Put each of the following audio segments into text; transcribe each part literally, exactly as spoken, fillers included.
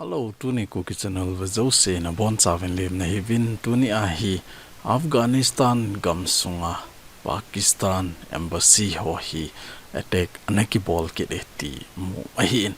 Hello, tuni Kuki Channel vea jouse nabonchauvin lemna hiuvin. Tuni a hi Afghanistan gamsunga Pakistan embassy ho hi attack ana kibol kit e ti mu ahin.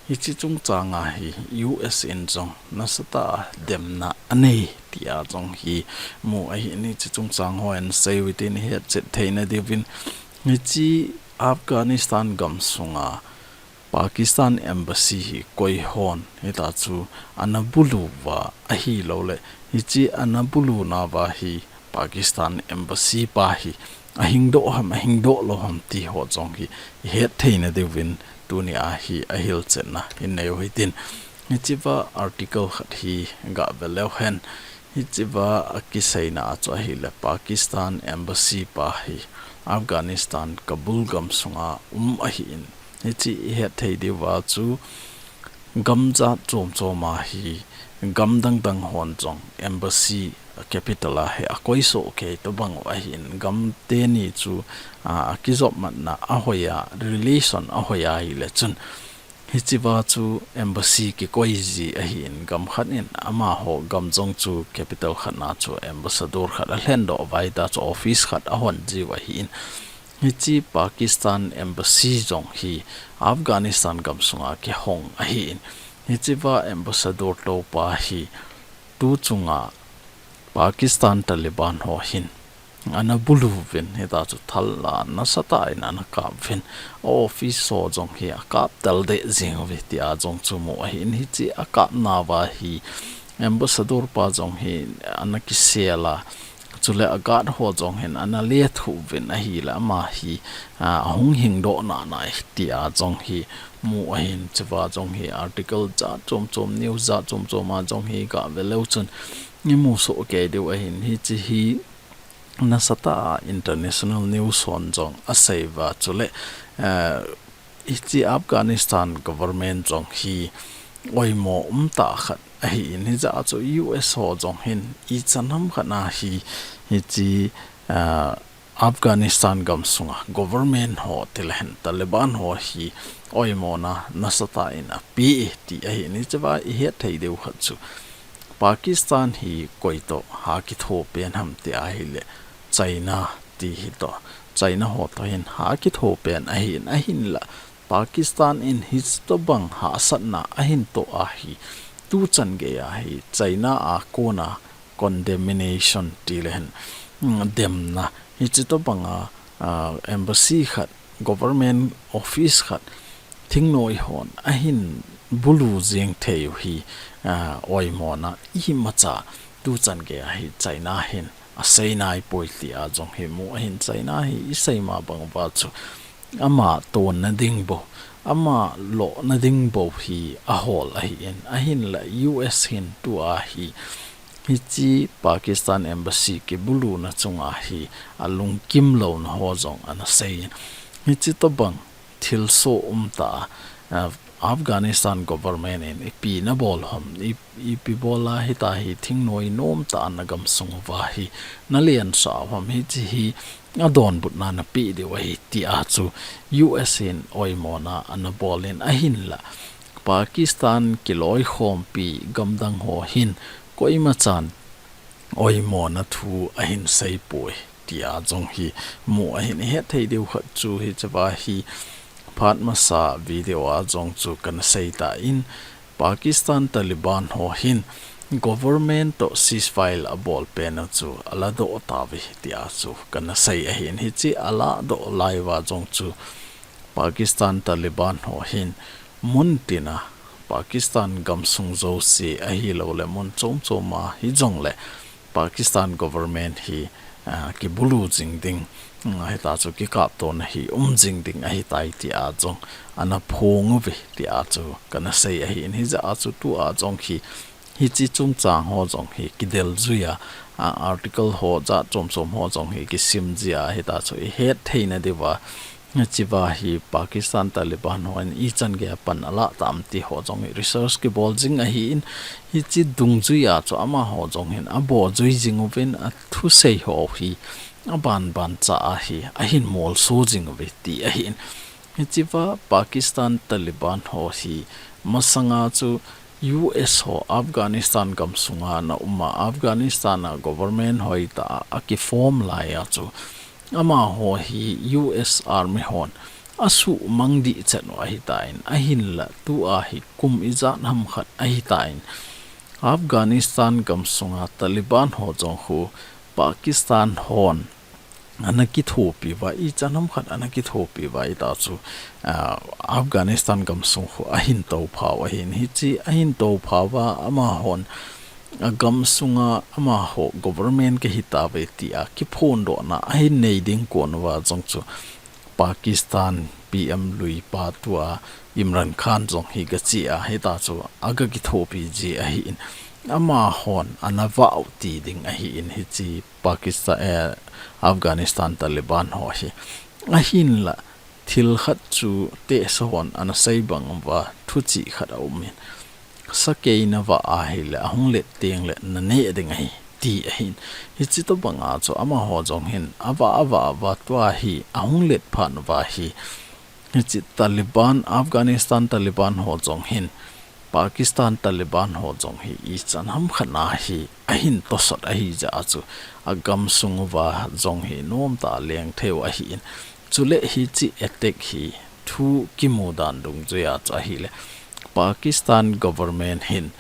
Hiche chungchanga hi U S in jong nasatah a demna anei tia jong hi mu ahin. Hiche chungchang ho hin seiyu hitin ihetchet theina diuvin. Hiche Afghanistan gamsunga Pakistan embassy hi koi hon hitachu ana bulu uva ahilouleh, hiche ana bulu nauva hi Pakistan embassy pa hi ahingdoh ham, ahingdoh lou ham ti ho jong hi ihet theina diuvin tuni a hi ahilchetna hin neiyu hitin. Hichea article khat hi gave leu hen. Hichea akiseina a chu ahileh Pakistan embassy pa hi Afghanistan Kabul gamsunga um ahin. Hiche ihet thei diuva chu gam jat chom chom a hi gam dang dang hon jong embassy capital a hi akoi soh kei tobang u ahin, gam teni chu, a, akijopmatna ahoi a, relation ahoi a ahileh chun hichea chu embassy kikoi ji ahin, gam khat in amaho gam jong chu capital khat na chu ambassador khat alhendoh uva hitachu office khat ahon jiu ahin. Hiche Pakistan embassy jong hi Afghanistan gamsunga kihong ahin. Hichea ambassador toupa hi tuchunga Pakistan Taliban ho hin ana bulu uvin, hitachu thal la nasatah in ana kap uvin, a office ho jong hi akap tel deh jing uve tia jong chu mu ahin. Hiche akap nauva hi ambassador pa jong hi ana kisel a, chule a guard ho jong hin ana lethuh uvin ahileh ama hi, a, ahung hingdoh nai nai tia jong hi mu ahin. Hichea jong hi article jat chom chom, news jat chom chom a jong hi gave leu chun imu soh kei diu ahin. Hiche hi nasatah a international news hon jong asei uva chuleh, eh, hiche Afghanistan government jong hi oimo umtah khat ahin, hijeh a chu U S ho jong hin ichan ham khat na hi hiche, eh, Afghanistan gamsunga government ho tileh hen Taliban ho hi oimona nasatah in ape e ti ahin. Hichea ihet thei diu khat chu Pakistan hi koi toh ha kitho pen ham ti ahileh China ti hi toh, China ho toh hin ha kitho pen ahin, ahinlah Pakistan in hitobang hahsatna ahin toh a hi tuchan gei a hi China a kona condemnation tileh hen, mm, demna hiche tobanga, ah, embassy khat, government office khat, thingnoi hon ahin bulu jing thei u hi, ah, oimona imacha tuchan gei a hi China hin asei naipoi tia jong hi mu ahin. China hi isei ma bang uva chu ama tonna ding bou, ama lohna ding bou hi ahol ahin, ahinlah U S hin tua hi hiche Pakistan embassy kibuluna chunga hi alungkim louna ho jong ana sei in, hiche tobang thilsoh umtah a, a, Afghanistan government in ipi nabol ham, i, ipi bol a hitia hi thingnoi nomtah a nagamsung uva hi nalensah u ham, hiche hi adonbutna napeh diu ahi tia chu U S in oimona ana bol in, ahinlah Pakistan kiloikhompi gamdang ho hin koimachan oimona thu ahin seipoi tia jong hi mu ahin. Ihet thei diu khat chu hichea hi phat masa video a jong chu kana sei tan, Pakistan Taliban ho hin government toh ceasefire abol pen u chu aladoh tauve tia chu kana sei ahin. Hiche aladoh lai uva jong chu Pakistan Taliban ho hin mun tina Pakistan gamsung jouse ahilouleh mun chom chom a hijongleh Pakistan government hi, ah, kibulu jing ding, mm, hitachu kikaptona hi um jing ding ahitai tia jong ana phong uve tia chu kana sei ahin. Hijeh a chu tua jong hi hiche chungchang ho jong hi kidel jui a, a, article ho jat chom chom ho jong hi kisim jia, hitachu ihet theina diuva, hichea hi Pakistan Taliban hon ichan gei a pan alah tam ti ho jong hi research kibol jing ahin, hiche dungjui a chu amaho jong hin abol jui jing uvin, athusei ho hi aban ban cha a hi ahin molso jing uve ti ahin. Hichea Pakistan Taliban ho hi masanga chu U S ho Afghanistan gamsunga ana um a, Afghanistan a government hoitah a akiform lai a chu, amaho hi U S Army hon asuhmang dihchet u ahitan, ahinla tua hi kum ijat ham khat ahitan, Afghanistan gamsunga Taliban ho jong khu Pakistan hon ana kithopi uva, ichan ham khat ana kithopi uva ahita chu, ah, Afghanistan gamsung khu ahin tophau ahin, hiche ahin tophau uva amahon agamsunga amaho government kahi tauve tia kiphondohna ahin nei ding kon uva jong chu Pakistan P M lui pa tua Imran Khan jong hi gache a, hita chu aga kithopi ji ahin, amahon ana vah u ti ding ahin, hiche Pakistan, eh, Afghanistan Taliban ho hi. Ahinla, thil khat chu tehsa hon ana sei bang uva, thuchih khat aumin, sakei navah ahile, ahung let tengle naneh ding ahi, ti ahin. Hiche tobanga chu amaho jong hin avah, avah, avah tua hi, ahung let phat uva hi, hiche Taliban, Afghanistan Taliban ho jong hin, Pakistan Taliban ho jong hi ichan ham khat na hi ahin tosot ahi jeh a chu, agamsung uva jong hi nomtah a leng theiu ahin. Chule hiche attack hi thu kimu dan dungjuia chu ahile, Pakistan government hin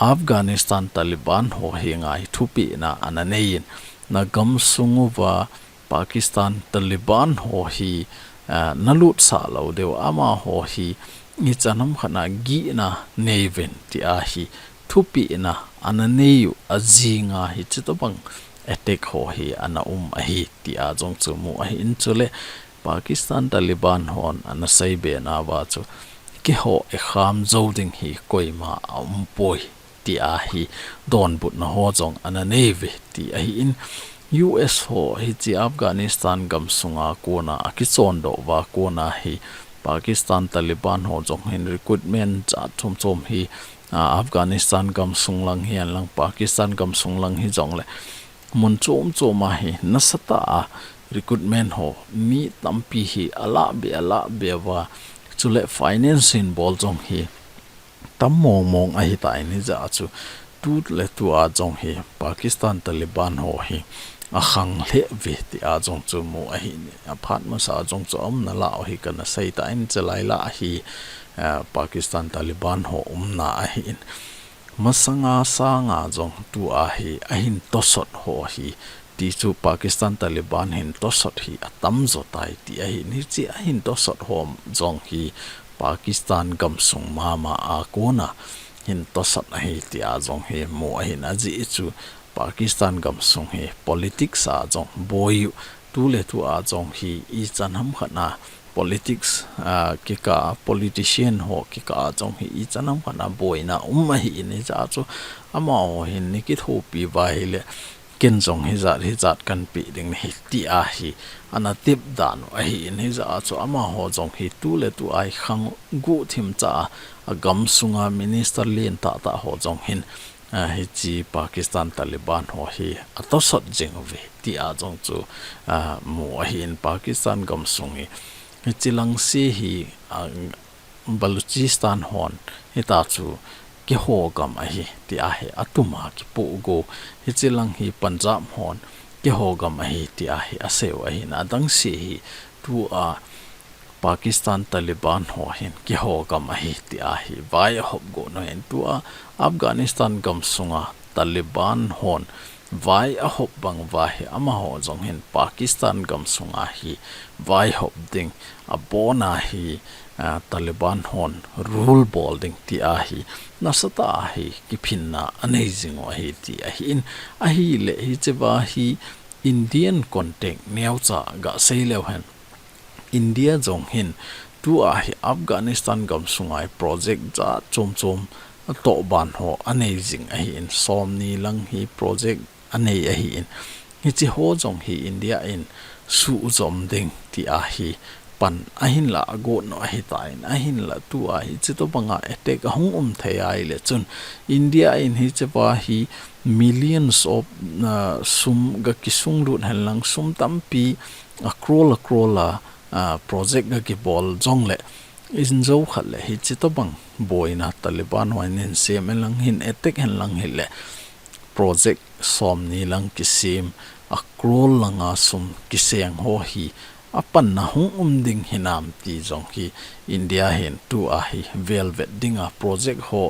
Afghanistan Taliban ho henga hi thupehna ana neiyin, nagamsung uva Pakistan Taliban ho hi, ah, nalutsah lou diu, amaho hi ichan ham khat na gihna neiuvin tia hi thupehna ana neiyu ajinga hiche tobang attack ho hi ana um ahi tia jong chu mu ahin, chule Pakistan Taliban hon ana seibe nauva chu, keiho eikham jou ding hi koima aumpoi, tia hi donbutna ho jong ana neiuve ti ahin, U S ho hiche Afghanistan gamsunga kona akichondoh uva kona hi Pakistan Taliban ho jong hin recruitment jat chom chom hi, ah, Afghanistan gamsung lang hihen lang, Pakistan gamsung lang hijongle, mun chom chom a hi nasatah a recruitment ho mi tampi hi alahbe, alahbe uva, chule finance in bol jong hi tam mong mong ahitan, hijeh a chu tu le tua jong hi Pakistan Taliban ho hi akhang lheh uve tia jong chu mu ahin, aphat masa jong chu aumna lah u hi kana seitan, chulai lah hi, eh, Pakistan Taliban ho umna ahin. Masanga sanga jong tua hi ahin tosot ho hi, ti chu Pakistan Taliban hin tosot hi atamjo tai ti ahin, hiche ahin tosot ho jong hi Pakistan gamsung mama a kona hin tosot ahi tia jong hi mu ahin, ajeh chu Pakistan gamsung hi politics a jong boiyu, tu le tua jong hi ichan ham khat na politics, ah, kikah a, politician ho kikah a jong hi ichan ham khat na boina um ahin, hijeh a chu amaho hin nei kithopi uva ahile, ken jong hijat, hijat kahin pe ding nahi tia hi ana tep dan u ahin, hijeh a chu amaho jong hi tu le tua hi khang guhthim cha a, agamsunga minister lentah tah ho jong hin, ah, hiche Pakistan Taliban ho hi atosot jing uve tia jong chu, ah, mu ahin, Pakistan gamsung hi hiche lang se hi, ah, Baluchistan hon hita chu keiho gam ahi tia hi atuma kipohgo, hiche lang hi Punjab hon keiho gam ahi tia hi aseiu ahin, adang se hi tua Pakistan Taliban ho hin keiho gam ahi tia hi vai ahop go nau hin, tua Afghanistan gamsunga Taliban hon vai ahop bang uva hi amaho jong hin Pakistan gamsunga hi vaihop ding, abona hi, ah, Taliban hon rule bol ding tia hi nasatah a hi kiphinna anei jing u ahi ti ahin, ahile hichea hi Indian contact neocha gasei leu hen. India jong hin tua hi Afghanistan gamsunga hi project jat chom chom atoh ban ho anei jing ahin, somni lang hi project anei ahin, hiche ho jong hi India in suhjom ding tia hi pan ahinla agot nau ahitan, ahinla tua hiche tobanga attack ahung um thei ahile chun India in hichea hi millions of, ah, sum gakisunglut hen lang, sum tampi a crore a crore a, ah, project gakibol jongle, Injo khat le hichi tobang boina Taliban hon hin sem hen lang hin attack hen lang hile project somni lang kisem a crore langa sum kiseng ho hi apanna hung um ding hinam ti jong hi India hin tua hi velvet dinga project ho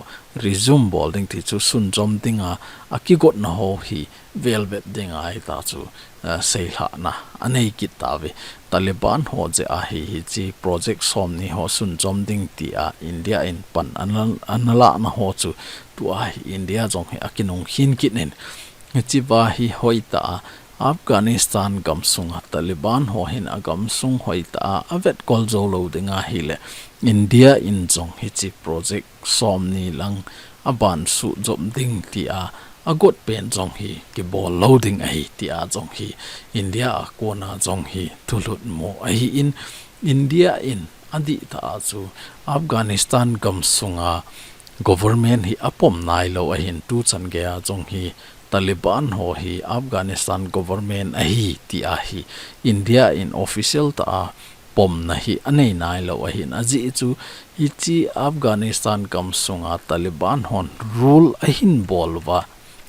resume bol ding ti chu sunjom dinga akigotna ho hi velvet dinga hita chu, eh, seilhahna anei kit tauve. Taliban ho jeh a hi hichi project somni ho sunjom ding tia India in pan ana, ana lahna ho chu tua hi India jong hi akinung khin kit in. Hichi va hi hoitah a Afghanistan gamsunga Taliban ho hin agamsung hoitah a avetkol jou lou ding ahile India in jong hichi project somni lang aban sujom ding tia agot pen jong hi kibol lou ding ahi tia jong hi India a kona jong hi thulhut mu ahin, India in adihtah a chu Afghanistan gamsunga government hi apom nailou ahin tuchan geiya jong hi Taliban ho hi Afghanistan government ahi tia hi India in official tah a pomna hi anei nailou ahin ajeh chu hichi Afghanistan gamsunga Taliban hon rule ahin bol uva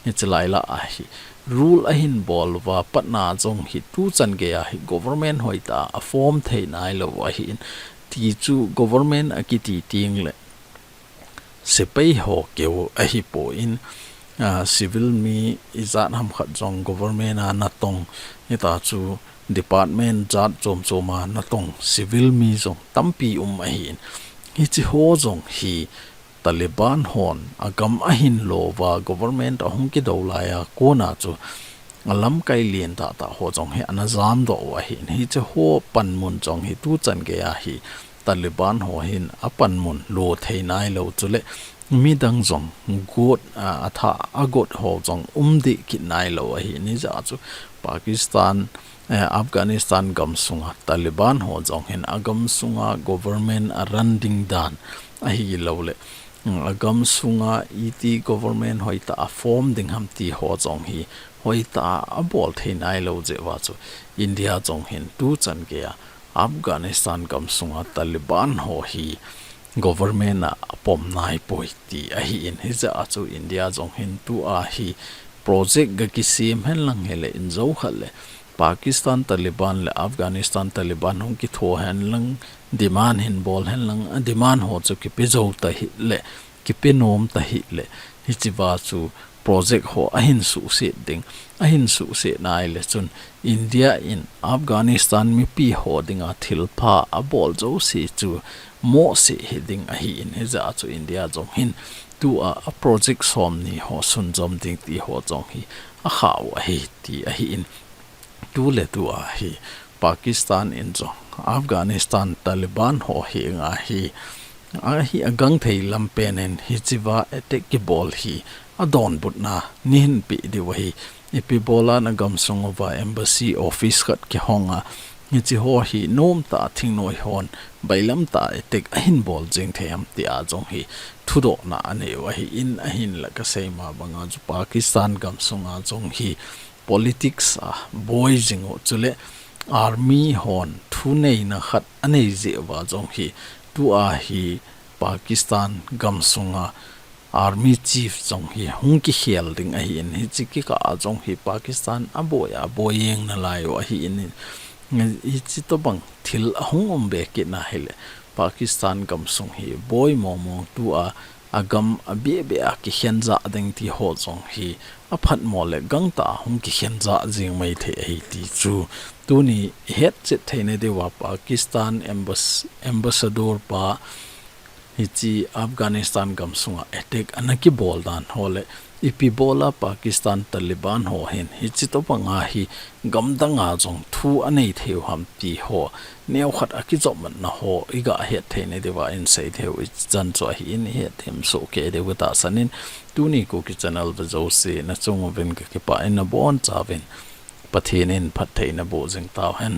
hichi laila ahi rule ahin bol uva patna jong hi tuchan geiya hi government hoitah a form thei nailou ahin ti chu government akiti teng le sepai ho keu ahipon, ah, civil mi ijat ham khat jong government a natong hita chu department jat chom chom a natong civil mi jong tampi um ahin hichi ho jong hi Taliban hon agam ahin lo uva government ahung kidou laiya kona chu alamkai lentah tah ho jong hi ana jamdoh u ahin hichi ho panmun jong hi tuchan geiya hi Taliban ho hin apanmun lo thei nailou chule midang jong got, ah, atha agot ho jong umdeh kit nailou ahin hijeh a chu Pakistan eh, Afghanistan gamsunga Taliban ho jong hin agamsunga government a run ding dan ahilou le, mm, agamsunga iti government hoitah a form ding ham ti ho jong hi hoitah a abol thei nailou jeh uva chu India jong hin tuchan geiya Afghanistan gamsunga Taliban ho hi government a apom naipoi ti ahin hijeh a chu India jong hin tua hi project ga kisem hen lang hile injo khat le Pakistan Taliban le Afghanistan Taliban hung kitho hen lang demand hin bol hen lang a demand ho chu kipe jou tahile kipe nom tahile hichi va chu project ho ahin suhset ding ahin suhset naile chun India in Afghanistan mipi ho dinga thilpha abol jouse chu mohseh hiding ahin hijeh a chu India jong hin tua a project somni ho sunjom ding ti ho jong hi akhah u ahi ti ahin tule tua hi Pakistan in jong Afghanistan Taliban ho henga hi ahi agangthei lampen in hichi va attack kibol hi adonbutna nei hinpeh diu ahi. Ipi bola nagamsung uva embassy office khat kihong a hichi ho hi nomtah a thingnoi hon bailamtah a attack ahin bol jing thei ham tia jong hi thudohna anei u ahin ahinla kasei ma banga chu Pakistan gamsunga jong hi politics a boi jing u chule army hon thuneina khat anei jeh uva jong hi tua hi Pakistan gamsunga army chief jong hi hung kikhel ding ahin hichi kikah a jong hi Pakistan aboi aboi jeng nalai u ahin hichi tobang thil ahung um be kit na hile Pakistan gamsung hi boi mong mong tua agam abeh beh a kikhen jah ding ti ho jong hi aphatmo le gangtah a hung kikhen jah jing mai thei ahi ti chu tuni ihet chet theina diuva Pakistan ambass-, ambassador pa hichi Afghanistan gamsunga attack ana kibol dan ho le ipi bola Pakistan Taliban ho hin hichi tobanga hi gamdanga jong thu anei thei u ham ti ho neokhat akijopmatna ho iga het theina diuva insei thei u ichan chu ahin ihet them soh kei diu katahsan in tuni Kuki channel ve jouse nachung uvin kakipah in nabonchauvin Pathen in phattheina boh jing tauhen.